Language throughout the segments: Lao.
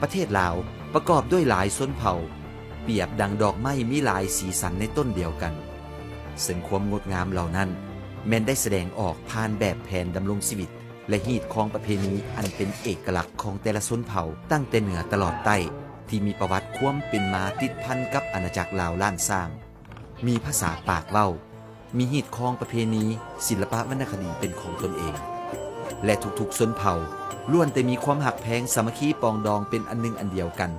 ປະເທດລາວປະກອບດ້ວຍຫຼາຍຊົນເຜົ່າ ປຽບດັ່ງດອກໄມ້ມີຫຼາຍສີສັນໃນຕົ້ນດຽວກັນ, ເຊິ່ງຄວາມງົດງາມເຫຼົ່ານັ້ນແມ່ນໄດ້ສະແດງອອກຜ່ານແບບແຜນດຳລົງຊີວິດ ແລະ ຮີດຄອງປະເພນີອັນເປັນເອກະລັກຂອງແຕ່ລະຊົນເຜົ່າ, ຕັ້ງແຕ່ເໜືອຕະຫຼອດໃຕ້ ທີ່ມີປະຫວັດຄວາມເປັນມາຕິດພັນກັບອານາຈັກລາວລ້ານຊ້າງ. ມີພາສາປາກເວົ້າ, ມີຮີດຄອງປະເພນີ, ສິລະປະວັນນະຄະດີເປັນຂອງຕົນເອງ ແລະ ທຸກໆຊົນເຜົ່າລ້ວນແຕ່ມີຄວາມຮັກແພງສາມັກຄີປອງດອງເປັນອັນໜຶ່ງອັນດຽວກັນ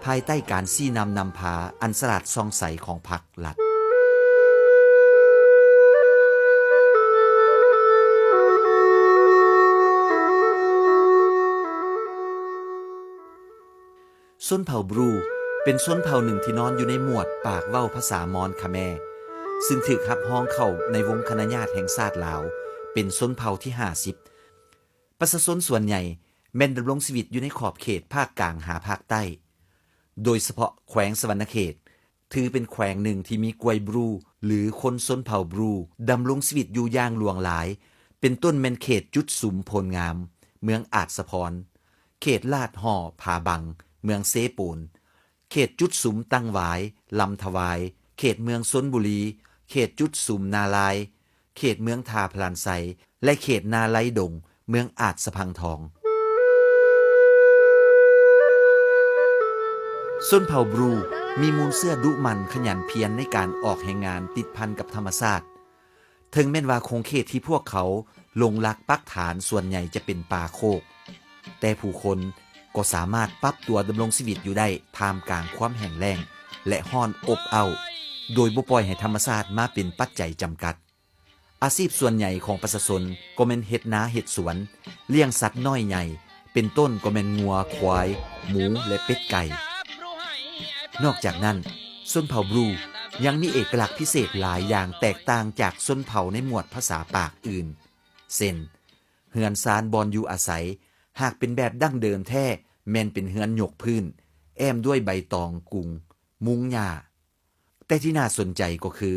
ພາຍໃຕ້ການຊີ້ນຳນຳພາອັນສະຫຼາດສ່ອງໃສຂອງພັກລັດ. ຊົນເຜົ່າບຣູ ເປັນຊົນເຜົ່າໜຶ່ງທີ່ນອນຢູ່ໃນໝວດປາກເວົ້າພາສາມອນຄະແມ, ຊຶ່ງຖືກຮັບຮອງເຂົ້າໃນວົງຄະນະຍາດແຫ່ງຊາດລາວ ເປັນຊົນເຜົ່າທີຫ້າສິບ. ປະຊາຊົນສ່ວນໃຫຍ່ແມ່ນດຳລົງຊີວິດຢູ່ໃນຂອບເຂດພາກກາງຫາພາກໃຕ້, ໂດຍສະເພາະແຂວງສະຫວັນນະເຂດ ຖືເປັນແຂວງໜຶ່ງທີ່ມີກວຍບຣູ ຫຼື ຄົນຊົນເຜົ່າບຣູ ດຳລົງຊີວິດຢູ່ຢ່າງຫຼວງຫຼາຍ, ເປັນຕົ້ນແມ່ນເຂດຈຸດສຸມໂພນງາມ ເມືອງອາດສະພອນ, ເຂດລາດຫໍ່ຜາບັງ ເມືອງເຊໂປນ, ເຂດຈຸດສຸມຕັງຫວາຍ ລຳທະວາຍ, ເຂດເມືອງຊົນບູລີ, ເຂດຈຸດສຸມນາລາຍ, ເຂດເມືອງທ່າພະລານໄຊ ແລະ ເຂດນາໄລດົງ ເມືອງອາດສະພັງທອງ. ຊົນເຜົ່າບຣູ ມີມູນເຊື້ອດຸໝັ່ນຂະຫຍັນພຽນໃນການອອກແຮງງານຕິດພັນກັບທຳມະຊາດ. ເຖິງແມ່ນວ່າຂົງເຂດທີ່ພວກເຂົາລົງຫຼັກປັກຖານສ່ວນໃຫຍ່ຈະເປັນປ່າໂຄກ, ແຕ່ຜູ້ຄົນກໍສາມາດປັບຕົວດຳລົງຊີວິດຢູ່ໄດ້ທ່າມກາງຄວາມແຫ້ງແລ້ງ ແລະ ຮ້ອນອົບເອົ້າ, ໂດຍບໍ່ປ່ອຍໃຫ້ທຳມະຊາດມາເປັນປັດໄຈຈຳກັດ. ອາຊີບສ່ວນໃຫຍ່ຂອງປະຊາຊົນກໍແມ່ນເຮັດນາເຮັດສວນ, ລ້ຽງສັດນ້ອຍໃຫຍ່, ເປັນຕົ້ນກໍແມ່ນງົວ, ຄວາຍ, ໝູ ແລະ ເປັດໄກ່. ນອກຈາກນັ້ນ, ຊົນເຜົ່າບຣູຍັງມີເອກະລັກພິເສດຫຼາຍຢ່າງແຕກຕ່າງຈາກຊົນເຜົ່າໃນໝວດພາສາປາກອື່ນ, ເຊັ່ນ ເຮືອນຊານບ່ອນຢູ່ອາໄສ ຫາກເປັນແບບດັ້ງເດີມແທ້ ແມ່ນເປັນເຮືອນຍົກພື້ນ, ແອ້ມດ້ວຍໃບຕອງກຸງ, ມຸງຫຍ້າ. ແຕ່ທີ່ໜ້າສົນໃຈກໍຄື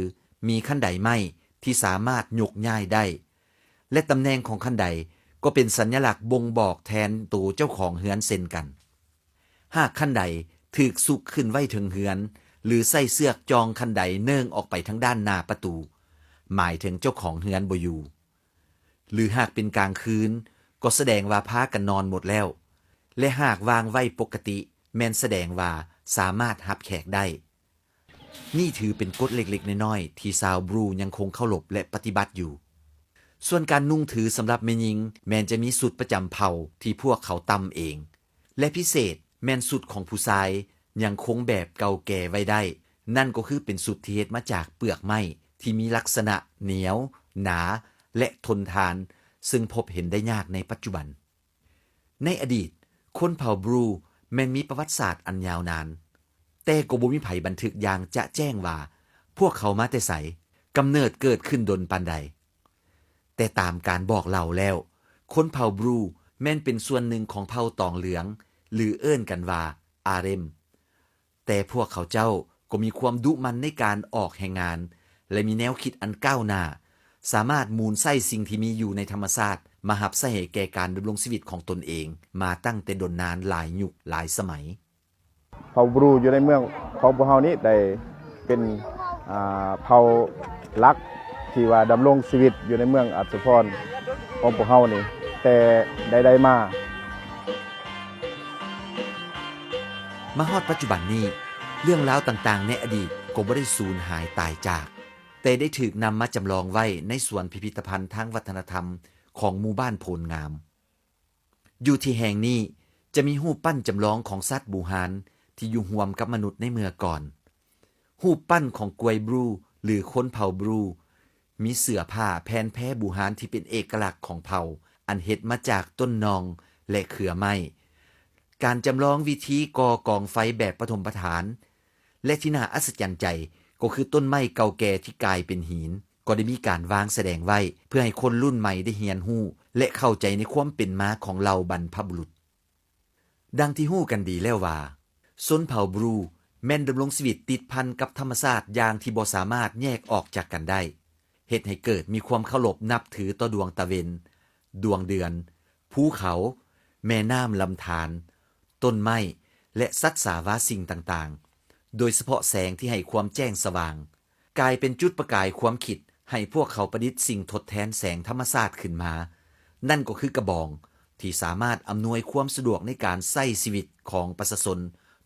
ມີຄັນໄດໄມ້ທີ່ສາມາດຍົກຍ້າຍໄດ້ ແລະ ຕຳແໜ່ງຂອງຄັນໄດກໍເປັນສັນຍະລັກບົ່ງບອກແທນໂຕເຈົ້າຂອງເຮືອນເຊັ່ນກັນ. ຫາກຄັນໄດຖືກຊຸກຂຶ້ນໄວ້ເທິງເຮືອນ ຫຼື ໃຊ້ເຊືອກຈ່ອງຄັນໄດເນີ່ງອອກໄປທາງດ້ານໜ້າປະຕູ, ໝາຍເຖິງເຈົ້າຂອງເຮືອນບໍ່ຢູ່. ຫຼື ຫາກເປັນກາງຄືນ ກໍສະແດງວ່າພາກັນນອນໝົດແລ້ວ ແລະ ຫາກວາງໄວ້ປົກກະຕິ ແມ່ນສະແດງວ່າສາມາດຮັບແຂກໄດ້. ນີ້ຖືເປັນກົດເລັກໆນ້ອຍໆທີ່ຊາວບຣູຍັງຄົງເຄົາລົບ ແລະ ປະຕິບັດຢູ່. ສ່ວນການນຸ່ງຖືສຳລັບແມ່ຍິງ ແມ່ນຈະມີຊຸດປະຈຳເຜົ່າທີ່ພວກເຂົາຕ່ຳເອງ ແລະ ພິເສດແມ່ນຊຸດຂອງຜູ້ຊາຍຍັງຄົງແບບເກົ່າແກ່ໄວ້ໄດ້, ນັ້ນກໍຄືເປັນຊຸດທີ່ເຮັດມາຈາກເປືອກໄມ້ທີ່ມີລັກສະນະໜຽວ, ໜາ ແລະ ທົນທານ, ເຊິ່ງພົບເຫັນໄດ້ຍາກໃນປັດຈຸບັນ. ໃນອະດີດ, ຄົນເຜົ່າບຣູແມ່ນມີປະຫວັດສາດອັນຍາວນານ, ແຕ່ກໍບໍ່ມີໃຜບັນທຶກຢ່າງຈະແຈ້ງວ່າພວກເຂົາມາແຕ່ໃສ, ກຳເນີດເກີດຂຶ້ນດົນປານໃດ. ແຕ່ຕາມການບອກເລົ່າແລ້ວ, ຄົນເຜົ່າບຣູແມ່ນເປັນສ່ວນໜຶ່ງຂອງເຜົ່າຕອງເຫຼືອງ ຫຼື ເອີ້ນກັນວ່າອາເຣມ. ແຕ່ພວກເຂົາເຈົ້າກໍມີຄວາມດຸໝັ່ນໃນການອອກແຮງງານ ແລະ ມີແນວຄິດອັນກ້າວໜ້າ, ສາມາດໝູນໃຊ້ສິ່ງທີ່ມີຢູ່ໃນທຳມະຊາດມາຮັບໃຊ້ໃຫ້ແກ່ການດຳລົງຊີວິດຂອງຕົນເອງມາຕັ້ງແຕ່ດົນນານຫຼາຍຍຸກຫຼາຍສະໄໝ. ເຜົ່າບຣູຢູ່ໃນເມືອງຂອງພວກເຮົານີ້ໄດ້ເປັນ ອ່າ ເຜົ່າຫຼັກທີ່ວ່າດຳລົງຊີວິດຢູ່ໃນເມືອງອາດສະພອນຂອງພວກເຮົານີ້ແຕ່ໃດໆມາ. ມາຮອດປັດຈຸບັນນີ້, ເລື່ອງລາວຕ່າງໆໃນອະດີດກໍບໍ່ໄດ້ສູນຫາຍຕາຍຈາກ, ແຕ່ໄດ້ຖືກນຳມາຈຳລອງໄວ້ໃນສວນພິພິທະພັນທາງວັດທະນະທຳຂອງໝູ່ບ້ານໂພນງາມ. ຢູ່ທີ່ແຫ່ງນີ້ຈະມີຮູບປັ້ນຈຳລອງຂອງສັດບູຮານທີ່ຢູ່ຮ່ວມກັບມະນຸດໃນເມື່ອກ່ອນ. ຮູບປັ້ນຂອງກວຍບຣູ ຫຼື ຄົນເຜົ່າບຣູ ມີເສື້ອຜ້າແຜ່ນແພບູຮານທີ່ເປັນເອກະລັກຂອງເຜົ່າ ອັນເຮັດມາຈາກຕົ້ນໜ່ອງ ແລະ ເຄືອໄມ້. ການຈຳລອງວິທີກໍ່ກອງໄຟແບບປະຖົມປະຖານ ແລະ ທີ່ໜ້າອັດສະຈັນໃຈກໍຄືຕົ້ນໄມ້ເກົ່າແກ່ທີ່ກາຍເປັນຫີນ ກໍໄດ້ມີການວາງສະແດງໄວ້ ເພື່ອໃຫ້ຄົນລຸ້ນໃໝ່ໄດ້ຮຽນຮູ້ ແລະ ເຂົ້າໃຈໃນຄວາມເປັນມາຂອງເຫຼົ່າບັນພະບຸລຸດ. ດັ່ງທີ່ຮູ້ກັນດີແລ້ວວ່າ, ຊົນເຜົ່າບຣູແມ່ນດຳລົງຊີວິດຕິດພັນກັບທຳມະຊາດຢ່າງທີ່ບໍ່ສາມາດແຍກອອກຈາກກັນໄດ້, ເຮັດໃຫ້ເກີດມີຄວາມເຄົາລົບນັບຖືຕໍ່ດວງຕາເວັນ, ດວງເດືອນ, ພູເຂົາ, ແມ່ນ້ຳລຳທານ, ຕົ້ນໄມ້ ແລະ ສັດສາວາສິ່ງຕ່າງໆ, ໂດຍສະເພາະແສງທີ່ໃຫ້ຄວາມແຈ້ງສະຫວ່າງ, ກາຍເປັນຈຸດປະກາຍຄວາມຄິດໃຫ້ພວກເຂົາປະດິດສິ່ງທົດແທນແສງທຳມະຊາດຂຶ້ນມາ, ນັ້ນກໍຄືກະບອງ ທີ່ສາມາດອຳນວຍຄວາມສະດວກໃນການໃຊ້ຊີວິດຂອງປະຊາຊົນ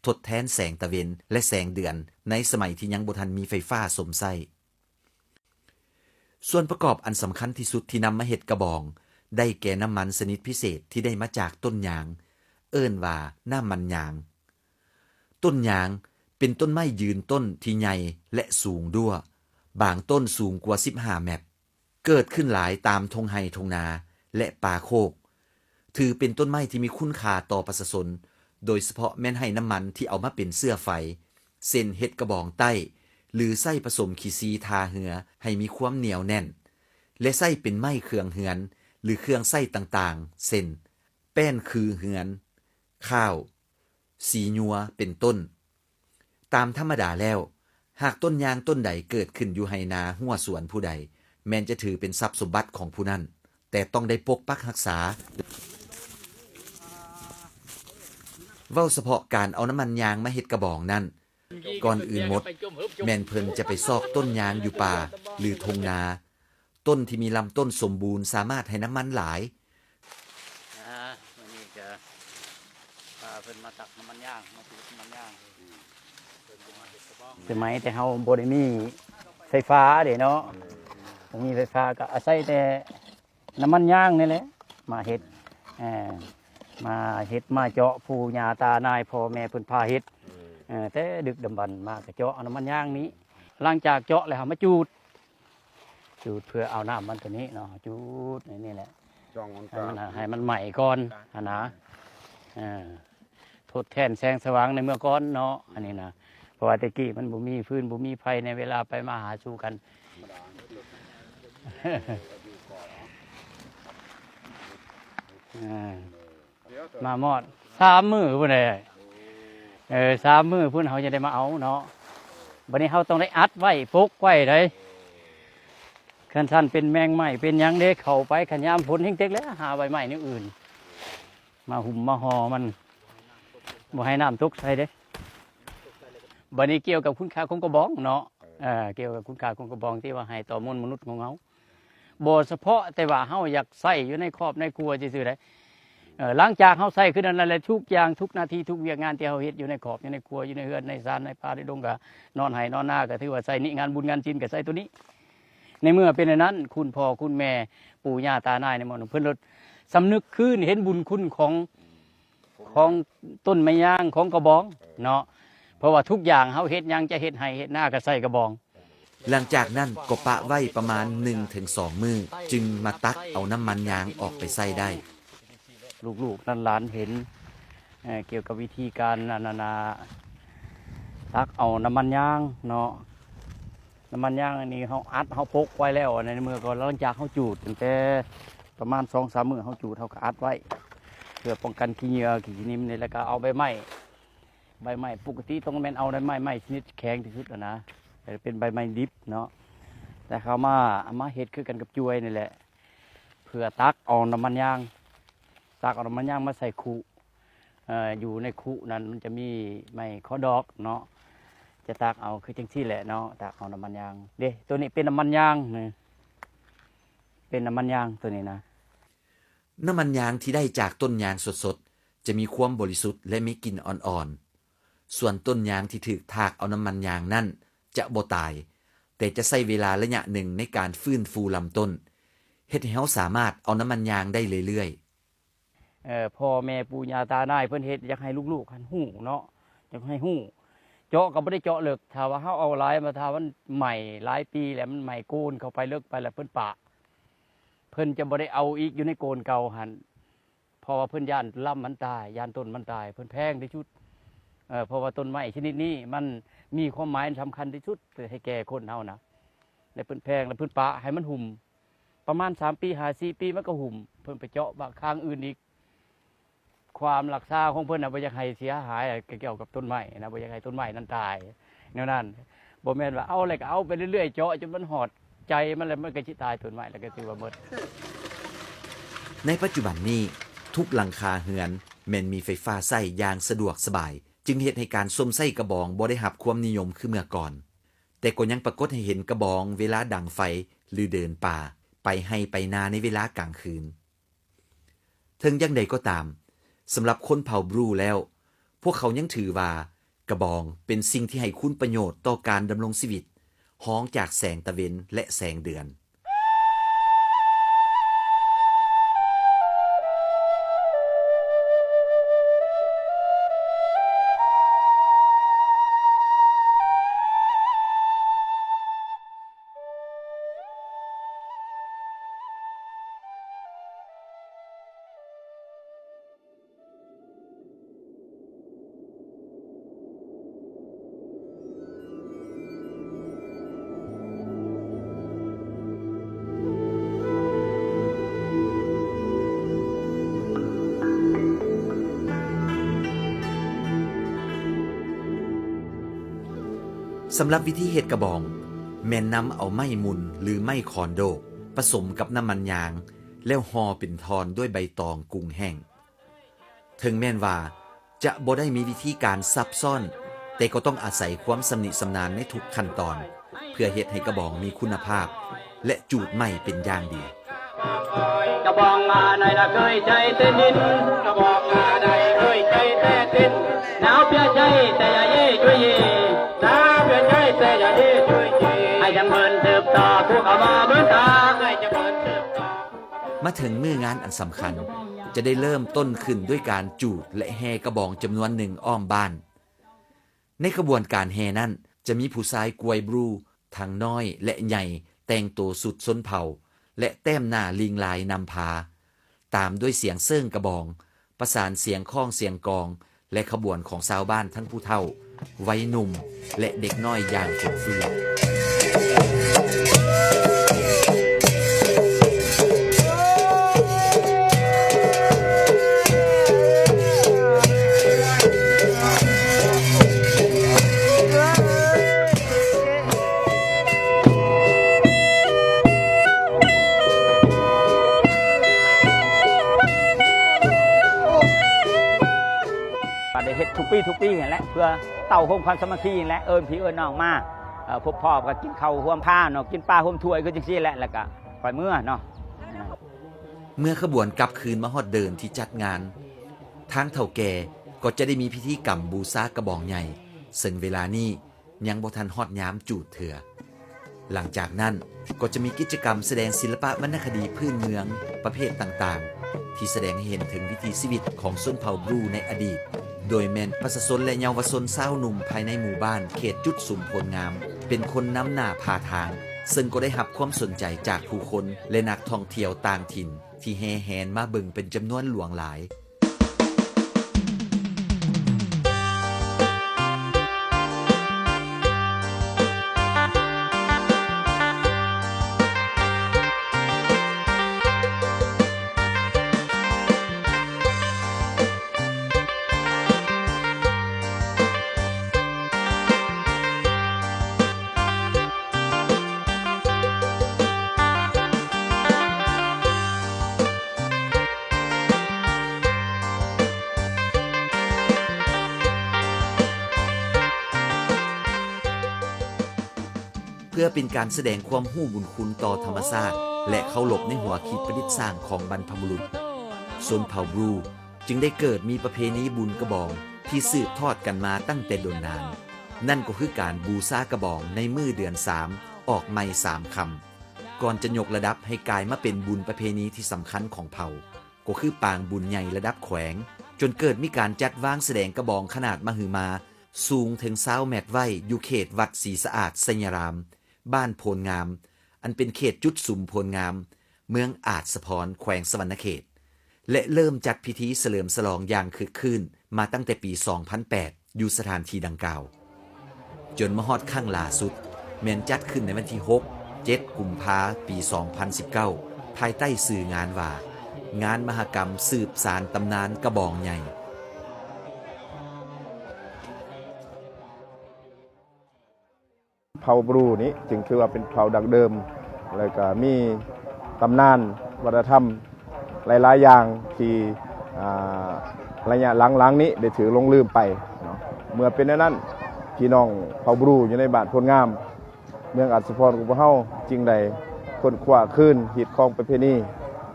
ທົດແທນແສງຕາເວັນ ແລະ ແສງເດືອນ ໃນສະໄໝທີ່ຍັງບໍ່ທັນມີໄຟຟ້າຊົມໃຊ້. ສ່ວນປະກອບອັນສຳຄັນທີ່ສຸດທີ່ນຳມາເຮັດກະບອງ ໄດ້ແກ່ນ້ຳມັນຊະນິດພິເສດທີ່ໄດ້ມາຈາກຕົ້ນຍາງ, ເອີ້ນວ່ານ້ຳມັນຍາງ. ຕົ້ນຍາງເປັນຕົ້ນໄມ້ຢືນຕົ້ນທີ່ໃຫຍ່ ແລະ ສູງດ້ວຍ, ບາງຕົ້ນສູງກວ່າສິບຫ້າແມັດ, ເກີດຂຶ້ນຫຼາຍຕາມທົ່ງໄຮ່ທົ່ງນາ ແລະ ປ່າໂຄກ, ຖືເປັນຕົ້ນໄມ້ທີ່ມີຄຸນຄ່າຕໍ່ປະຊາຊົນ, ໂດຍສະເພາະແມ່ນໃຫ້ນ້ຳມັນທີ່ເອົາມາເປັນເຊື້ອໄຟ, ເຊັ່ນ ເຮັດກະບອງໄຕ້ ຫຼື ໃຊ້ປະສົມຂີ້ຊີທາເຮືອໃຫ້ມີຄວາມໜຽວແໜ້ນ ແລະ ໃຊ້ເປັນໄມ້ເຄື່ອງເຮືອນ ຫຼື ເຄື່ອງໃຊ້ຕ່າງໆ ເຊັ່ນ ແປ້ນຄືເຮືອນ, ຂ້າວ, ສີຍົວ ເປັນຕົ້ນ. ຕາມທຳມະດາແລ້ວ, ຫາກຕົ້ນຍາງຕົ້ນໃດເກີດຂຶ້ນຢູ່ໄຮ່ນາຮົ້ວສວນຜູ້ໃດ, ແມ່ນຈະຖືເປັນຊັບສົມບັດຂອງຜູ້ນັ້ນ, ແຕ່ຕ້ອງໄດ້ປົກປັກຮັກສາ. ເວົ້າສະເພາະການເອົານ້ຳມັນຍາງມາເຮັດກະບອງນັ້ນ, ກ່ອນອື່ນໝົດ, ແມ່ນເພິ່ນຈະໄປຊອກຕົ້ນຍາງຢູ່ປ່າ ຫຼື ທົ່ງນາ, ຕົ້ນທີ່ມີລຳຕົ້ນສົມບູນສາມາດໃຫ້ນ້ຳມັນຫຼາຍ. ອາ ມື້ນີ້ກະພາເພິ່ນມາຕັກນ້ຳມັນຍາງ ມາຈູດນ້ຳມັນຍາງ. ສະໄໝແຕ່ເຮົາບໍ່ໄດ້ມີໄຟຟ້າເດ້ເນາະ, ບໍ່ມີໄຟຟ້າກໍອາໄສແຕ່ນ້ຳມັນຍາງນີ້ແຫຼະມາເຮັດ, ເອີ ມາເຮັດມາເຈາະ, ປູ່ຍ່າຕານາຍພໍ່ແມ່ເພິ່ນພາເຮັດ, ເອີ ແຕ່ດຶກດຳບັນມາກໍເຈາະເອົານ້ຳມັນຍາງນີ້. ຫຼັງຈາກເຈາະແລ້ວເຮົາມາຈູດ ຈູດເພື່ອເອົານ້ຳມັນຕົວນີ້ເນາະ, ຈູດໃນນີ້ແຫຼະ ໃຫ້ມັນ ໃຫ້ມັນໄໝ້ກ່ອນຫັ້ນນະ, ເອີ ທົດແທນແສງສະຫວ່າງໃນເມື່ອກ່ອນເນາະ ອັນນີ້ນະ. ເພາະວ່າແຕ່ກີ້ມັນບໍ່ມີຟືນ ບໍ່ມີໄຟ ໃນເວລາໄປມາຫາສູ່ກັນ. ເອີ ມາມອດສາມມື້ພຸ້ນແຫຼະ, ເອີ ສາມມື້ພຸ້ນເຮົາຈະໄດ້ມາເອົາເນາະ. ບັດນີ້ເຮົາຕ້ອງໄດ້ອັດໄວ້ ປົກໄວ້ໃດ໋. ຄັນຊັ້ນເປັນແມງໄມ້ເປັນຫຍັງເດ້ເຂົ້າໄປ, ຄັນຍາມຝົນແຮງເຕັກແລ້ວຫາໃບໄມ້ແນວອື່ນມາຫຸ້ມມາຫໍ່ມັນ, ບໍ່ໃຫ້ນ້ຳຕົກໃສ່ເດ້. ບັດນີ້ກ່ຽວກັບຄຸນຄ່າຂອງກະບອງເນາະ, ເອີ ກ່ຽວກັບຄຸນຄ່າຂອງກະບອງທີ່ວ່າໃຫ້ຕໍ່ມວນມະນຸດຂອງເຮົາ. ບໍ່ສະເພາະແຕ່ວ່າເຮົາຢາກໃຊ້ຢູ່ໃນຄອບໃນຄົວຊື່ໆໃດ໋. ເອີ ຫຼັງຈາກເຮົາໃຊ້ຄືນັ້ນແລ້ວ ທຸກຢ່າງທຸກໜ້າທີ່ທຸກວຽກງານທີ່ເຮົາເຮັດຢູ່ໃນຄອບ ຢູ່ໃນຄົວ ຢູ່ໃນເຮືອນໃນຊານ ໃນປ່າໃນດົງ ກະນອນໄຮ່ນອນນາ ກະຖືວ່າໃຊ້ນິງານບຸນງານສິນ ກະໃຊ້ໂຕນີ້. ໃນເມື່ອເປັນອັນນັ້ນ ຄຸນພໍ່ຄຸນແມ່ ປູ່ຍ່າຕານາຍໃນໝົດ ເພິ່ນລົດສຳນຶກຄືນ ເຫັນບຸນຄຸນຂອງ ຂອງຕົ້ນໄມ້ຍາງ ຂອງກະບອງເນາະ, ເພາະວ່າທຸກຢ່າງເຮົາເຮັດຫຍັງ ຈະເຮັດໄຮ່ເຮັດນາກໍໃຊ້ກະບອງ. ຫຼັງຈາກນັ້ນກໍປະໄວ້ປະມານໜຶ່ງເຖິງສອງມື້ ຈຶ່ງມາຕັກເອົານ້ຳມັນຍາງອອກໄປໃຊ້ໄດ້. ລູກໆຫຼານໆເຫັນ ເອີ ກ່ຽວກັບວິທີການ ອັນນັ້ນນະ ຕັກເອົານ້ຳມັນຍາງເນາະ. ນ້ຳມັນຍາງອັນນີ້ເຮົາອັດ ເຮົາປົກໄວ້ແລ້ວ ໃນເມື່ອກໍຫຼັງຈາກເຮົາຈູດ ຕັ້ງແຕ່ປະມານສອງສາມມື້ເຮົາຈູດ ເຮົາກໍອັດໄວ້ ເພື່ອປ້ອງກັນຂີ້ເຫຍື້ອຂີ້ໜິມນີ້ ແລ້ວກໍເອົາໃບໄມ້ ໃບໄມ້ ປົກກະຕິຕ້ອງແມ່ນເອົາໃບໄມ້ ໄມ້ຊະນິດແຂງທີ່ສຸດຫັ້ນນະ ແຕ່ເປັນໃບໄມ້ດິບເນາະ. ແຕ່ເຂົາມາ ເອົາມາເຮັດຄືກັນກັບຈວຍນີ້ແຫຼະ ເພື່ອຕັກເອົານ້ຳມັນຍາງ ຕັກເອົານ້ຳມັນຍາງມາໃສ່ຄຸ ເອີ ຢູ່ໃນຄຸນັ້ນມັນຈະມີໄມ້ຂໍດອກເນາະ, ຈະຕັກເອົາຄືຈັ່ງຊີ້ແຫຼະເນາະ, ຕັກເອົານ້ຳມັນຍາງເດ້. ໂຕນີ້ເປັນນ້ຳມັນຍາງນີ້ ເປັນນ້ຳມັນຍາງໂຕນີ້ນະ. ນ້ຳມັນຍາງທີ່ໄດ້ຈາກຕົ້ນຍາງສົດໆ ຈະມີຄວາມບໍລິສຸດ ແລະ ມີກິ່ນອ່ອນໆ. ສ່ວນຕົ້ນຍາງທີ່ຖືກຖາກເອົານ້ຳມັນຍາງນັ້ນຈະບໍ່ຕາຍ, ແຕ່ຈະໃຊ້ເວລາໄລຍະໜຶ່ງໃນການຟື້ນຟູລຳຕົ້ນ, ເຮັດໃຫ້ເຮົາສາມາດເອົານ້ຳມັນຍາງໄດ້ເລື້ອຍໆ. ເອີ ພໍ່ແມ່ປູ່ຍ່າຕານາຍເພິ່ນເຮັດ ຢາກໃຫ້ລູກໆຫັ້ນຮູ້ເນາະ, ຢາກໃຫ້ຮູ້. ເຈາະກໍບໍ່ໄດ້ເຈາະເລິກ, ຖ້າວ່າເຮົາເອົາຫຼາຍມາ ຖ້າມັນໄໝ້ຫຼາຍປີແລ້ວ ມັນໄໝ້ໂກນເຂົ້າໄປເລິກໄປແລ້ວ ເພິ່ນປະ, ເພິ່ນຈະບໍ່ໄດ້ເອົາອີກຢູ່ໃນໂກນເກົ່າຫັ້ນ. ເພາະວ່າເພິ່ນຢ້ານລຳມັນຕາຍ, ຢ້ານຕົ້ນມັນຕາຍ, ເພິ່ນແພງທີ່ສຸດ. ເອີ ເພາະວ່າຕົ້ນໄມ້ຊະນິດນີ້ມັນມີຄວາມໝາຍສຳຄັນທີ່ສຸດໃຫ້ແກ່ຄົນເຮົານະ, ແລະ ເພິ່ນແພງ ແລະ ເພິ່ນປະໃຫ້ມັນຫຸ້ມ ປະມານສາມປີ ຫ້າສີ່ປີ ມັນກໍຫຸ້ມ, ເພິ່ນໄປເຈາະບາງຄາງອື່ນອີກ. ຄວາມລັກສາຂອງເພິ່ນນະ ບໍ່ຢາກໃຫ້ເສຍຫາຍ ກະກ່ຽວກັບຕົ້ນໄມ້ນະ, ບໍ່ຢາກໃຫ້ຕົ້ນໄມ້ນັ້ນຕາຍ ແນວນັ້ນ. ບໍ່ແມ່ນວ່າເອົາແລ້ວກໍເອົາໄປເລື້ອຍໆ ເຈາະຈົນມັນຮອດໃຈມັນແລ້ວ ມັນກໍຊິຕາຍ, ຕົ້ນໄມ້ແລ້ວກໍຖືວ່າໝົດ. ໃນປັດຈຸບັນນີ້, ທຸກຫຼັງຄາເຮືອນແມ່ນມີໄຟຟ້າໃຊ້ຢ່າງສະດວກສະບາຍ ຈຶ່ງເຮັດໃຫ້ການຊົມໃຊ້ກະບອງບໍ່ໄດ້ຮັບຄວາມນິຍົມຄືເມື່ອກ່ອນ, ແຕ່ກໍຍັງປາກົດໃຫ້ເຫັນກະບອງເວລາດັງໄຟ ຫຼື ເດີນປ່າ, ໄປໄຮ່ໄປນາໃນເວລາກາງຄືນ. ເຖິງຢ່າງໃດກໍຕາມ, ສຳລັບຊົນເຜົ່າບຣູແລ້ວ, ພວກເຂົາຍັງຖືວ່າກະບອງເປັນສິ່ງທີ່ໃຫ້ຄຸນປະໂຫຍດຕໍ່ການດຳລົງຊີວິດ, ຮອງຈາກແສງຕາເວັນ ແລະ ແສງເດືອນ. ສຳລັບວິທີເຮັດກະບອງ ແມ່ນນຳເອົາໄມ້ມຸນ ຫຼື ໄມ້ຂອນໂດກ ປະສົມກັບນ້ຳມັນຍາງ ແລ້ວຫໍ່ເປັນທ່ອນດ້ວຍໃບຕອງກຸງແຫ້ງ. ເຖິງແມ່ນວ່າຈະບໍ່ໄດ້ມີວິທີການຊັບຊ້ອນ, ແຕ່ກໍຕ້ອງອາໄສຄວາມຊຳນິຊຳນານໃນທຸກຂັ້ນຕອນ ເພື່ອເຮັດໃຫ້ກະບອງມີຄຸນນະພາບ ແລະ ຈູດໄມ້ເປັນຢ່າງດີ. ກະບອງມາໃນລະເຄີຍໃຊ້ແຕ່ດິນ, ກະບອງມາໃນເຄີຍໃຊ້ແຕ່ດິນ, ໜາວເພື່ອໃຊ້ແຕ່ຢ່າເຢຊ່ວຍເຢ, ໜາວເພື່ອໃຊ້ແຕ່ຢ່າເຢຊ່ວຍເຈ, ໃຫ້ຈຳເພິ່ນສືບຕໍ່ຜູ້ເຂົ້າມາເບິ່ງຕາ, ໃຫ້ຈຳເພິ່ນສືບຕໍ່. ມາເຖິງມື້ງານອັນສຳຄັນ ຈະໄດ້ເລີ່ມຕົ້ນຂຶ້ນດ້ວຍການຈູດ ແລະ ແຫ່ກະບອງຈຳນວນໜຶ່ງອ້ອມບ້ານ. ໃນຂະບວນການແຫ່ນັ້ນ ຈະມີຜູ້ຊາຍກວຍບຣູ ທັງນ້ອຍ ແລະ ໃຫຍ່ ແຕ່ງໂຕຊຸດຊົນເຜົ່າ ແລະ ແຕ້ມໜ້າລິງລາຍນຳພາ, ຕາມດ້ວຍສຽງເສີງກະບອງ, ປະສານສຽງຄ້ອງສຽງກອງ ແລະ ຂະບວນຂອງຊາວບ້ານທັງຜູ້ເຖົ້າ, ໄວໜຸ່ມ ແລະ ເດັກນ້ອຍຢ່າງເຟື່ອຍໆ. ກໍໄດ້ເຮັດທຸກປີທຸກປີຫັ້ນແຫຼະ ເພື່ອເຕົ້າໂຮມຄວາມສາມັກຄີຫັ້ນແຫຼະ ເອີ້ນພີ່ເອີ້ນນ້ອງມາ ເອີ ພົບພໍ້ກໍກິນເຂົ້າຮ່ວມພາເນາະ ກິນປາຮ່ວມຖ້ວຍ ຄືຈັ່ງຊີ້ແຫຼະ ແລ້ວກໍຄ່ອຍເມືອເນາະ. ເມື່ອຂະບວນກັບຄືນມາຮອດເດີ່ນທີ່ຈັດງານ, ທາງເຖົ້າແກ່ກໍຈະໄດ້ມີພິທີກຳບູຊາກະບອງໃຫຍ່, ເຊິ່ງເວລານີ້ຍັງບໍ່ທັນຮອດຍາມຈູດເທື່ອ. ຫຼັງຈາກນັ້ນກໍຈະມີກິດຈະກຳສະແດງສິລະປະວັນນະຄະດີພື້ນເມືອງປະເພດຕ່າງໆ ທີ່ສະແດງໃຫ້ເຫັນເຖິງວິຖີຊີວິດຂອງຊົນເຜົ່າບຣູໃນອະດີດ, ໂດຍແມ່ນປະຊາຊົນ ແລະ ເຍົາວະຊົນຊາວໜຸ່ມພາຍໃນໝູ່ບ້ານເຂດຈຸດສຸມໂພນງາມ ເປັນຄົນນຳໜ້າພາທາງ, ເຊິ່ງກໍໄດ້ຮັບຄວາມສົນໃຈຈາກຜູ້ຄົນ ແລະ ນັກທ່ອງທ່ຽວຕ່າງຖິ່ນ ທີ່ແຫ່ແຫນມາເບິ່ງເປັນຈຳນວນຫຼວງຫຼາຍ. ເພື່ອເປັນການສະແດງຄວາມຮູ້ບຸນຄຸນຕໍ່ທຳມະຊາດ ແລະ ເຄົາລົບໃນຫົວຄິດປະດິດສ້າງຂອງບັນພະບຸລຸດ, ຊົນເຜົ່າບຣູ ຈຶ່ງໄດ້ເກີດມີປະເພນີບຸນກະບອງທີ່ສືບທອດກັນມາຕັ້ງແຕ່ດົນນານ, ນັ້ນກໍຄືການບູຊາກະບອງໃນມື້ເດືອນສາມອອກໃໝ່ສາມຄ່ຳ, ກ່ອນຈະຍົກລະດັບໃຫ້ກາຍມາເປັນບຸນປະເພນີທີ່ສຳຄັນຂອງເຜົ່າ, ກໍຄືປາງບຸນໃຫຍ່ລະດັບແຂວງ, ຈົນເກີດມີການຈັດວາງສະແດງກະບອງຂະໜາດມະຫຶມາ ສູງເຖິງຊາວແມັດໄວ້ ຢູ່ເຂດວັດສີສະອາດໄຊຍະລາມ, ບ້ານໂພນງາມ, ອັນເປັນເຂດຈຸດສຸມໂພນງາມ, ເມືອງອາດສະພອນ ແຂວງສະຫວັນນະເຂດ ແລະ ເລີ່ມຈັດພິທີສະເຫຼີມສະຫຼອງຢ່າງຄຶກຄື້ນມາຕັ້ງແຕ່ປີສອງພັນແປດ ຢູ່ສະຖານທີ່ດັ່ງກ່າວ, ຈົນມາຮອດຄັ້ງລ່າສຸດ ແມ່ນຈັດຂຶ້ນໃນວັນທີຫົກ ເຈັດ ກຸມພາ ປີສອງພັນສິບເກົ້າ ພາຍໃຕ້ຊື່ງານວ່າ ງານມະຫະກຳສືບສານຕຳນານກະບອງໃຫຍ່. ເຜົ່າບຣູນີ້ຈຶ່ງຖືວ່າເປັນເຜົ່າດັ້ງເດີມ ແລ້ວກໍມີຕຳນານວັດທະນະທຳຫຼາຍໆຢ່າງທີ່ ອ່າ ໄລຍະຫຼັງໆນີ້ໄດ້ຖືກຫຼົງລືມໄປເນາະ. ເມື່ອເປັນແນວນັ້ນ, ພີ່ນ້ອງເຜົ່າບຣູຢູ່ໃນບ້ານໂພນງາມ ເມືອງອາດສະພອນຂອງພວກເຮົາ ຈຶ່ງໄດ້ຄົ້ນຄວ້າຄືນຮີດຄອງປະເພນີ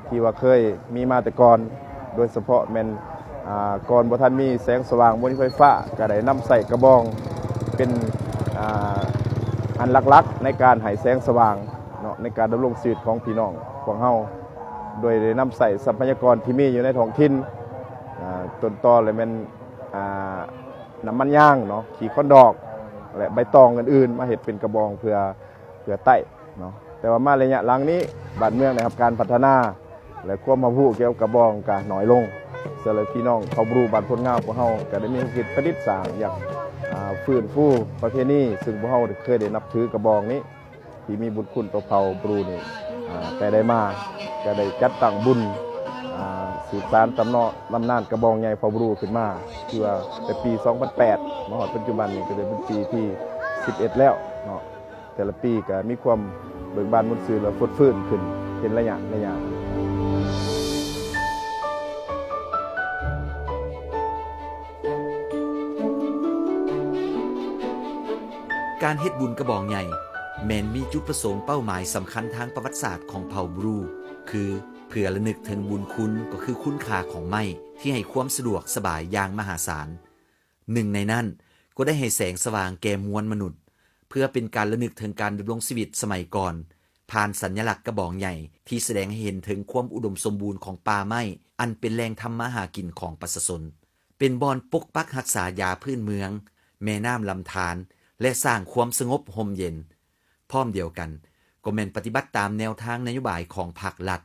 ທີ່ວ່າເຄີຍມີມາແຕ່ກ່ອນ, ໂດຍສະເພາະແມ່ນ ອາ ກ່ອນບໍ່ທັນມີແສງສະຫວ່າງ, ບໍ່ມີໄຟຟ້າ, ກໍໄດ້ນຳໃຊ້ກະບອງເປັນ ອາ ອັນຫຼັກໆໃນການໃຫ້ແສງສະຫວ່າງເນາະ ໃນການດຳລົງຊີວິດຂອງພີ່ນ້ອງພວກເຮົາ, ໂດຍໄດ້ນຳໃຊ້ຊັບພະຍາກອນທີ່ມີຢູ່ໃນທ້ອງຖິ່ນ, ອາ ຕົ້ນຕໍແລະແມ່ນ ອາ ນ້ຳມັນຍາງເນາະ, ຂີ້ຄອນດອກ ແລະ ໃບຕອງອື່ນໆ ມາເຮັດເປັນກະບອງເພື່ອ ເພື່ອໄຕ້ເນາະ. ແຕ່ວ່າມາໄລຍະຫຼັງນີ້ ບ້ານເມືອງໄດ້ຮັບການພັດທະນາ ແລະ ຄວາມຮັບຮູ້ກ່ຽວກັບກະບອງກໍໜ້ອຍລົງ. ສະນັ້ນ ພີ່ນ້ອງເຜົ່າບຣູບ້ານໂພນງາມພວກເຮົາກໍໄດ້ມີຄວາມຄິດປະດິດສ້າງ ຢາກ ອາ ຟື້ນຟູປະເພນີ ຊຶ່ງພວກເຮົາເຄີຍໄດ້ນັບຖືກະບອງນີ້ ທີ່ມີບຸນຄຸນຕໍ່ເຜົ່າບຣູນີ້ ອາ ແຕ່ໃດມາ ກໍໄດ້ຈັດຕັ້ງບຸນ ອາ ສືບສານຕຳເນາະ ຕຳນານກະບອງໃຫຍ່ເຜົ່າບຣູຂຶ້ນມາ ຄືວ່າແຕ່ປີສອງພັນແປດ ມາຮອດປັດຈຸບັນນີ້ ກໍໄດ້ເປັນປີທີສິບເອັດແລ້ວເນາະ. ແຕ່ລະປີກໍມີຄວາມເບີກບານມ່ວນຊື່ນ ແລະ ຟົດຟື້ນຂຶ້ນເປັນໄລຍະໆ. ການເຮັດບຸນກະບອງໃຫຍ່ ແມ່ນມີຈຸດປະສົງເປົ້າໝາຍສຳຄັນທາງປະຫວັດສາດຂອງເຜົ່າບຣູ ຄືເພື່ອລະນຶກເຖິງບຸນຄຸນ ກໍຄືຄຸນຄ່າຂອງໄມ້ທີ່ໃຫ້ຄວາມສະດວກສະບາຍຢ່າງມະຫາສານ. ໜຶ່ງໃນນັ້ນກໍໄດ້ໃຫ້ແສງສະຫວ່າງແກ່ມວນມະນຸດ ເພື່ອເປັນການລະນຶກເຖິງການດຳລົງຊີວິດສະໄໝກ່ອນ ຜ່ານສັນຍະລັກກະບອງໃຫຍ່ທີ່ສະແດງໃຫ້ເຫັນເຖິງຄວາມອຸດົມສົມບູນຂອງປ່າໄມ້ ອັນເປັນແຫຼ່ງທຳມາຫາກິນຂອງປະຊາຊົນ. ເປັນບ່ອນປົກປັກຮັກສາຢາພື້ນເມືອງ, ແມ່ນ້ຳລຳທານ ແລະ ສ້າງຄວາມສະຫງົບຮົ່ມເຢັນ. ພ້ອມດຽວກັນ ກໍແມ່ນປະຕິບັດຕາມແນວທາງນະໂຍບາຍຂອງພັກລັດ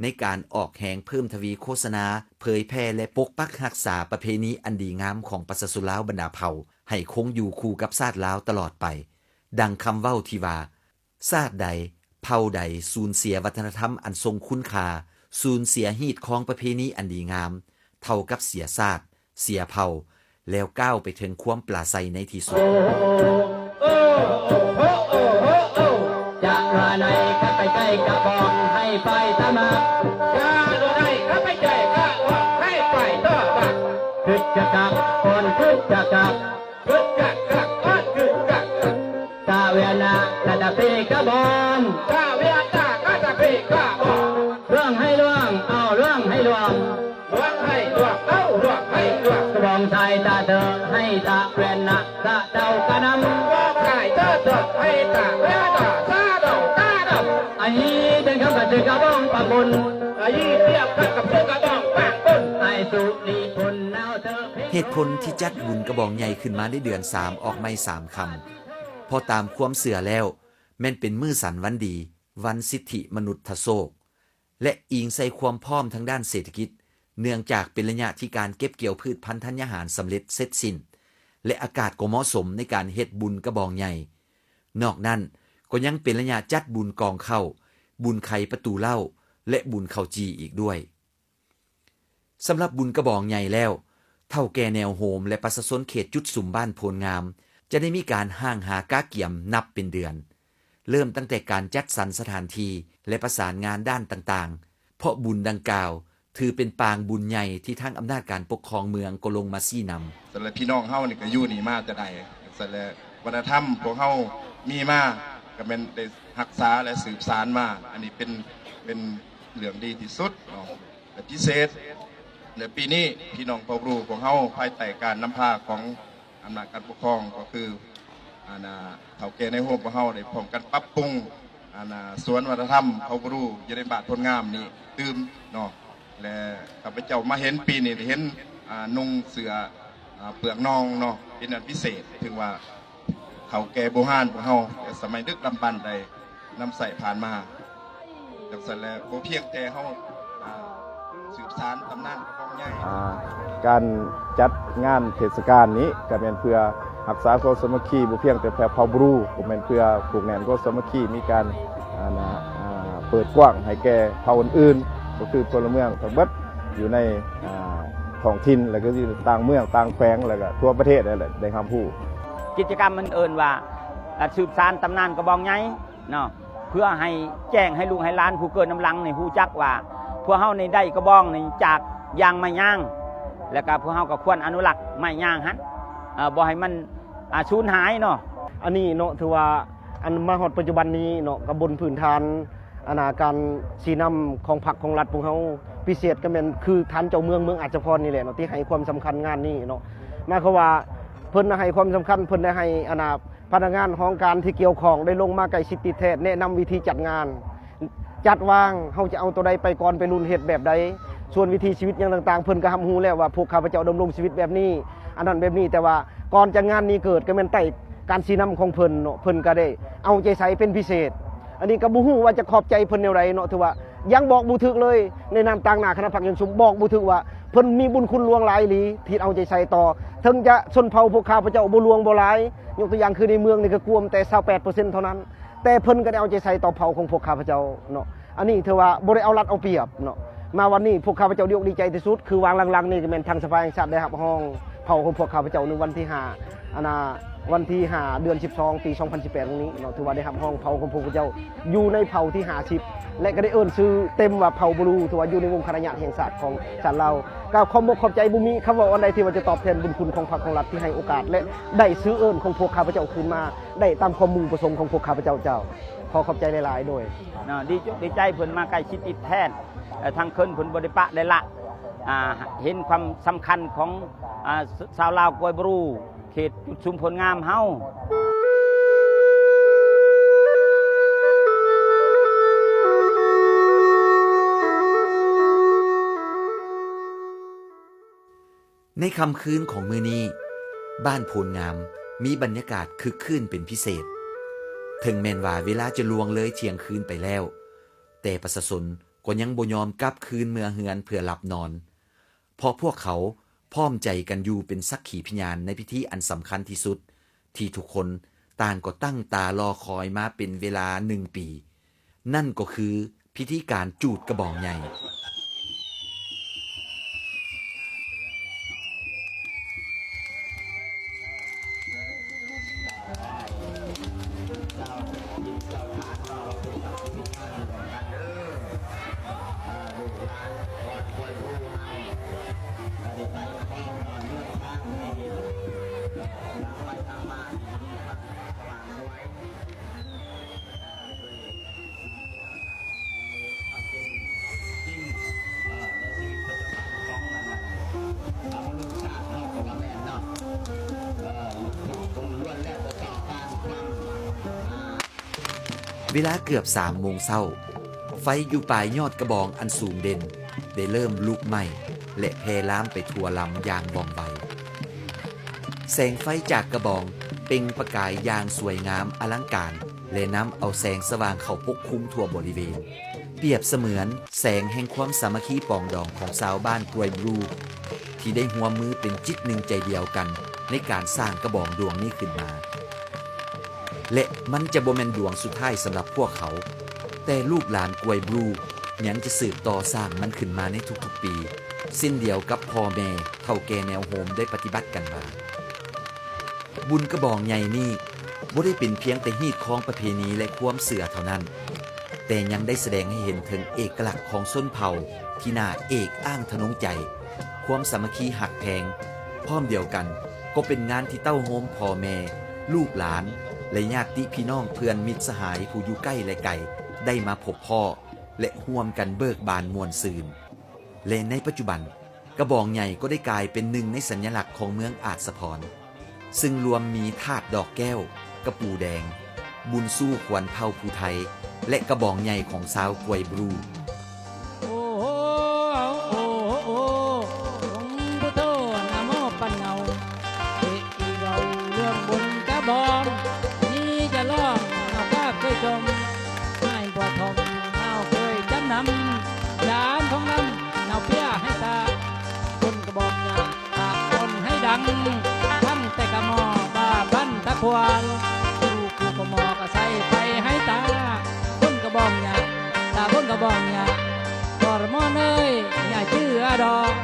ໃນການອອກແຮງເພີ່ມທະວີໂຄສະນາ, ເຜີຍແຜ່ ແລະ ປົກປັກຮັກສາປະເພນີອັນດີງາມຂອງປະຊາຊົນລາວບັນດາເຜົ່າ ໃຫ້ຄົງຢູ່ຄູ່ກັບຊາດລາວຕະຫຼອດໄປ. ດັ່ງຄຳເວົ້າທີ່ວ່າ ຊາດໃດ ເຜົ່າໃດສູນເສຍວັດທະນະທຳອັນຊົງຄຸນຄ່າ, ສູນເສຍຮີດຄອງປະເພນີອັນດີງາມ ເທົ່າກັບເສຍຊາດ, ເສຍເຜົ່າ, ແລ້ວກ້າວໄປເຖິງຄວາມປາໄສໃນທີ່ສຸດ. ຈະວ່າໃນ ຂ້າໄປໃກ້ກະບອງ ໃຫ້ໄປຕະໝາກ ຈະວ່າໃນ ຂ້າໄປໃກ້ກະບອງ ໃຫ້ໄປຕະໝາກ ຄຶດຈະກັບ ກ່ອນຄຶດຈະກັບ ຄຶດຈັກກັກ ຄຶດຈັກກັກ ຕະເວນະ ຕະຕະເປກະບອງ ຕະເວນະ ຕະຕະເປກະບອງ ຫຼວງໃຫ້ຫຼວງ ເອົາຫຼວງໃຫ້ຫຼວງ ຫຼວງໃຫ້ຫຼວງ ເອົາຫຼວງໃຫ້ຫຼວງ ກະບອງຊາຍຕາເຕີ ໃຫ້ຕະເວນະ ສະເດົາກະນຳ ກະບອງຊາຍຕາເຕີ ໃຫ້ຕະເວນະ ສະເດົາກະນຳ ອາຍເປັນຄຳກັບຊື່ກະບອງປາງບົນ ອາຍຕຽມຄຳກັບຊື່ກະບອງປາງບົນ ອາຍສຸລີພົນນາວເທີ ເຫດຜົນທີ່ຈັດບຸນກະບອງໃຫຍ່ຂຶ້ນມາໃນເດືອນສາມ ອອກໃໝ່ສາມຄ່ຳ ເພາະຕາມຄວາມເຊື່ອແລ້ວ ແມ່ນເປັນມື້ສັນວັນດີ ວັນສິດທິມະນຸດທະໂຊກ ແລະ ອີງໃສ່ຄວາມພ້ອມທາງດ້ານເສດຖະກິດ ເນື່ອງຈາກເປັນໄລຍະທີ່ການເກັບກ່ຽວພືດພັນທັນຍາຫານສຳເລັດເສັດສິ້ນ ແລະ ອາກາດກໍເໝາະສົມໃນການເຮັດບຸນກະບອງໃຫຍ່. ນອກນັ້ນ ກໍຍັງເປັນໄລຍະຈັດບຸນກອງເຂົ້າ, ບຸນໄຂປະຕູເຫຼົ້າ ແລະ ບຸນເຂົ້າຈີ່ອີກດ້ວຍ. ສຳລັບບຸນກະບອງໃຫຍ່ແລ້ວ, ເຖົ້າແກ່ແນວໂຮມ ແລະ ປະຊາຊົນເຂດຈຸດສຸມບ້ານໂພນງາມ ຈະໄດ້ມີການຮ່າງຫາກະກຽມນັບເປັນເດືອນ, ເລີ່ມຕັ້ງແຕ່ການຈັດສັນສະຖານທີ່ ແລະ ປະສານງານດ້ານຕ່າງໆ, ເພາະບຸນດັ່ງກ່າວຖືເປັນປາງບຸນໃຫຍ່ທີ່ທາງອຳນາດການປົກຄອງເມືອງກໍລົງມາຊີ້ນຳ. ສະແລະ ພີ່ນ້ອງເຮົານີ້ກໍຢູ່ນີ້ມາແຕ່ໃດ, ສະແລະ ວັດທະນະທຳພວກເຮົາມີມາ ກໍແມ່ນໄດ້ຮັກສາ ແລະ ສືບສານມາ, ອັນນີ້ເປັນ ເປັນເລື່ອງດີທີ່ສຸດເນາະ. ແລະ ພິເສດໃນປີນີ້ ພີ່ນ້ອງເຜົ່າບຣູຂອງເຮົາ ພາຍໃຕ້ການນຳພາຂອງອຳນາດການປົກຄອງ ກໍຄື ອັນນ່າ ເຖົ້າແກ່ນາຍໂຮມຂອງເຮົາໄດ້ພ້ອມກັນປັບປຸງ ອັນນ່າ ສວນວັດທະນະທຳເຜົ່າບຣູຢູ່ໃນບ້ານໂພນງາມນີ້ຕື່ມເນາະ ແລະ ຂ້າພະເຈົ້າມາເຫັນປີນີ້ ໄດ້ເຫັນ ອ່າ ນຸ່ງເສື້ອ ອ່າ ເປືອກໜອງເນາະ ເປັນອັນພິເສດ ເຖິງວ່າເຖົ້າແກ່ບູຮານພວກເຮົາ ແຕ່ສະໄໝດຶກດຳບັນໄດ້ ນຳໃຊ້ຜ່ານມາ. ຈັ່ງຊັ້ນແຫຼະ ບໍ່ພຽງແຕ່ເຮົາ ອ່າ ສືບສານຕຳນານກະບອງໃຫຍ່ ອ່າ ການຈັດງານເທດສະການນີ້ ກໍແມ່ນເພື່ອຮັກສາຄວາມສາມັກຄີ ບໍ່ພຽງແຕ່ແບບເຜົ່າບຣູ ກໍແມ່ນເພື່ອຜູກແໜ້ນຄວາມສາມັກຄີ ມີການ ອ່າ ນະ ອ່າ ເປີດກວ້າງໃຫ້ແກ່ເຜົ່າອື່ນໆ ກໍຄືພົນລະເມືອງທັງເບິດຢູ່ໃນ ອ່າ ທ້ອງຖິ່ນ ແລະ ກໍຢູ່ຕ່າງເມືອງຕ່າງແຂວງ ແລະ ກໍທົ່ວປະເທດນັ້ນແຫຼະ ໄດ້ຮັບຮູ້. ກິດຈະກຳມັນເອີ້ນວ່າ ສືບສານຕຳນານກະບອງໃຫຍ່ເນາະ ເພື່ອໃຫ້ແຈ້ງໃຫ້ລູກໃຫ້ຫຼານຜູ້ເກີດນຳຫຼັງນີ້ຮູ້ຈັກວ່າ ພວກເຮົານີ້ໄດ້ກະບອງນີ້ຈາກຢາງໄມ້ຍາງ ແລ້ວກະພວກເຮົາກໍຄວນອະນຸລັກໄມ້ຍາງຫັ້ນ ເອີ ບໍ່ໃຫ້ມັນ ອ່າ ສູນຫາຍເນາະ. ອັນນີ້ເນາະ ຖືວ່າ ອັນມາຮອດປັດຈຸບັນນີ້ເນາະ ກໍບົນພື້ນຖານ ອັນນ່າ ການຊີ້ນຳຂອງພັກຂອງລັດພວກເຮົາ ພິເສດກໍແມ່ນຄືທ່ານເຈົ້າເມືອງເມືອງອາດສະພອນນີ້ແຫຼະເນາະ ທີ່ໃຫ້ຄວາມສຳຄັນງານນີ້ເນາະ. ໝາຍຄວາມວ່າເພິ່ນນະໃຫ້ຄວາມສຳຄັນ ເພິ່ນໄດ້ໃຫ້ ອັນນ່າ ພະນັກງານຫ້ອງການທີ່ກ່ຽວຂ້ອງໄດ້ລົງມາໃກ້ຊິດຕິດແທດ ແນະນຳວິທີຈັດງານ ຈັດວາງ ເຮົາຈະເອົາໂຕໃດໄປກ່ອນ ໄປລຸ້ນເຮັດແບບໃດ. ສ່ວນວິຖີຊີວິດຫຍັງຕ່າງໆ ເພິ່ນກໍຮັບຮູ້ແລ້ວວ່າພວກຂ້າພະເຈົ້າດຳລົງຊີວິດແບບນີ້ ອັນນັ້ນແບບນີ້. ແຕ່ວ່າກ່ອນຈາກງານນີ້ເກີດ ກໍແມ່ນໃຕ້ການຊີ້ນຳຂອງເພິ່ນເນາະ ເພິ່ນກໍໄດ້ເອົາໃຈໃສ່ເປັນພິເສດ. ອັນນີ້ກໍບໍ່ຮູ້ວ່າຈະຂອບໃຈເພິ່ນແນວໃດເນາະ ຖືວ່າຍັງບອກບໍ່ຖືກເລີຍ. ໃນນາມຕາງໜ້າຄະນະພັກຢ່າງຊຸມ ບອກບໍ່ຖືກວ່າເພິ່ນມີບຸນຄຸນຫຼວງຫຼາຍອີ່ຫຼີ ທີ່ເອົາໃຈໃສ່ຕໍ່ ເຖິງຈະຊົນເຜົ່າພວກຂ້າພະເຈົ້າບໍ່ຫຼວງບໍ່ຫຼາຍ ຍົກຕົວຢ່າງຄືໃນເມືອງນີ້ກໍກວມແຕ່ຊາວແປດເປີເຊັນເທົ່ານັ້ນ ແຕ່ເພິ່ນກໍໄດ້ເອົາໃຈໃສ່ຕໍ່ເຜົ່າຂອງພວກຂ້າພະເຈົ້າເນາະ. ອັນນີ້ຖືວ່າບໍ່ໄດ້ເອົາລັດເອົາປຽບເນາະ. ມາວັນນີ້ພວກຂ້າພະເຈົ້າດີອົກດີໃຈທີ່ສຸດ ຄືວາງຫຼັງໆນີ້ກໍແມ່ນທາງສະພາແຫ່ງຊາດໄດ້ຮັບຮອງເຜົ່າຂອງພວກຂ້າພະເຈົ້າໃນວັນທີຫ້າ ອັນນ່າ ວັນທີຫ້າ ເດືອນສິບສອງ ປີສອງພັນສິບແປດນີ້ເນາະ ຖືວ່າໄດ້ຮັບຮອງເຜົ່າຂອງພວກເຈົ້າຢູ່ໃນເຜົ່າທີຫ້າສິບ ແລະ ກໍໄດ້ເອີ້ນຊື່ເຕັມວ່າເຜົ່າບລູ ຖືວ່າຢູ່ໃນວົງຄະນະຍາດແຫ່ງຊາດຂອງຊາດລາວ. ກໍຂອບອົກຂອບໃຈ ບໍ່ມີຄຳເວົ້າອັນໃດທີ່ວ່າຈະຕອບແທນບຸນຄຸນຂອງພັກຂອງລັດທີ່ໃຫ້ໂອກາດ ແລະ ໄດ້ຊື່ເອີ້ນຂອງພວກຂ້າພະເຈົ້າຄືນມາ ໄດ້ຕາມຄວາມມຸ່ງປະສົງຂອງພວກຂ້າພະເຈົ້າ. ເຈົ້າ ຂໍຂອບໃຈຫຼາຍໆ ໂດຍ ເນາະ ດີອົກດີໃຈ ເພິ່ນມາໃກ້ຊິດຕິດແທດ ເອີ ທາງເຄີນເພິ່ນບໍ່ໄດ້ປະໄດ້ລະ ອ່າ ເຫັນຄວາມສຳຄັນຂອງ ອ່າ ຊາວລາວກວຍບຣູ ເຂດຈຸດຊຸມໂພນງາມເຮົາ. ໃນຄ່ຳຄືນຂອງມື້ນີ້ ບ້ານໂພນງາມມີບັນຍາກາດຄຶກຄື້ນເປັນພິເສດ. ເຖິງແມ່ນວ່າເວລາຈະລ່ວງເລີຍທ່ຽງຄືນໄປແລ້ວ, ແຕ່ປະຊາຊົນກໍຍັງບໍ່ຍອມກັບຄືນເມືອເຮືອນເພື່ອຫຼັບນອນ, ເພາະພວກເຂົາພ້ອມໃຈກັນຢູ່ເປັນສັກຂີພະຍານໃນພິທີອັນສຳຄັນທີ່ສຸດ ທີ່ທຸກຄົນຕ່າງກໍຕັ້ງຕາລໍຄອຍມາເປັນເວລາໜຶ່ງປີ. ນັ້ນກໍຄືພິທີການຈູດກະບອງໃຫຍ່. ເວລາເກືອບສາມໂມງເຊົ້າ, ໄຟຢູ່ປາຍຍອດກະບອງອັນສູງເດັ່ນ ໄດ້ເລີ່ມລຸກໄໝ້ ແລະ ແຜ່ລາມໄປທົ່ວລຳຢ່າງວ່ອງໄວ. ແສງໄຟຈາກກະບອງເປັ່ງປະກາຍຢ່າງສວຍງາມອະລັງການ ແລະ ນຳເອົາແສງສະຫວ່າງເຂົ້າປົກຄຸມທົ່ວບໍລິເວນ, ປຽບສະເໝືອນແສງແຫ່ງຄວາມສາມັກຄີປອງດອງຂອງຊາວບ້ານກວຍບລູ ທີ່ໄດ້ຮ່ວມມືເປັນຈິດໜຶ່ງໃຈດຽວກັນໃນການສ້າງກະບອງດວງນີ້ຂຶ້ນມາ. ແລະ ມັນຈະບໍ່ແມ່ນດວງສຸດທ້າຍສຳລັບພວກເຂົາ, ແຕ່ລູກຫຼານກວຍບລູຍັງຈະສືບຕໍ່ສ້າງມັນຂຶ້ນມາໃນທຸກໆປີ, ເຊັ່ນດຽວກັບພໍ່ແມ່ເຖົ້າແກ່ແນວໂຮມໄດ້ປະຕິບັດກັນມາ. ບຸນກະບອງໃຫຍ່ນີ້ບໍ່ໄດ້ເປັນພຽງແຕ່ຮີດຄອງປະເພນີ ແລະ ຄວາມເຊື່ອເທົ່ານັ້ນ, ແຕ່ຍັງໄດ້ສະແດງໃຫ້ເຫັນເຖິງເອກະລັກຂອງຊົນເຜົ່າທີ່ໜ້າເອກອ້າງທະນົງໃຈ, ຄວາມສາມັກຄີຮັກແພງ, ພ້ອມດຽວກັນກໍເປັນງານທີ່ເຕົ້າໂຮມພໍ່ແມ່, ລູກຫຼານ ແລະ ຍາດຕິພີ່ນ້ອງເພື່ອນມິດສະຫາຍຜູ້ຢູ່ໃກ້ ແລະ ໄກໄດ້ມາພົບພໍ້ ແລະ ຮ່ວມກັນເບີກບານມ່ວນຊື່ນ. ແລະ ໃນປັດຈຸບັນ, ກະບອງໃຫຍ່ກໍໄດ້ກາຍເປັນໜຶ່ງໃນສັນຍະລັກຂອງເມືອງອາດສະພອນ, ຊຶ່ງລວມມີທາດດອກແກ້ວ, ກະປູແດງ, ບຸນຊູ່ຂວັນເຜົ່າພູໄທ ແລະ ກະບອງໃຫຍ່ຂອງຊາວກວຍບລູ. ໂອ້ໂຫ ໂອ້ໂຫ ໂອ້ ອົງພຸດໂທນະໂມປັນເນົາ ເອອີເວົ້າເລື່ອງບຸນກະບອງ ນີ້ຈະຮ້ອງເອົາພາບເຄີຍຊົມ ໃຫ້ບໍ່ທ່ອງເຮົາເຄີຍຈຳນຳ ຍາມຂອງລຳເນົາເພຍໃຫ້ຕາ ຄົນກະບອງຍາ ປາກຄົນໃຫ້ດັງ ທັງແຕ່ກະໝໍ້ບາບັນຕະຄວານ ຄູ່ຄູ່ກະໝໍ້ກະໃສ່ໄຟໃຫ້ຕາ ຄົນກະບອງຍາ ຕາຄົນກະບອງຍາ ກອລະໝໍ້ເນີຍ ຍາຈື່ອາດອກ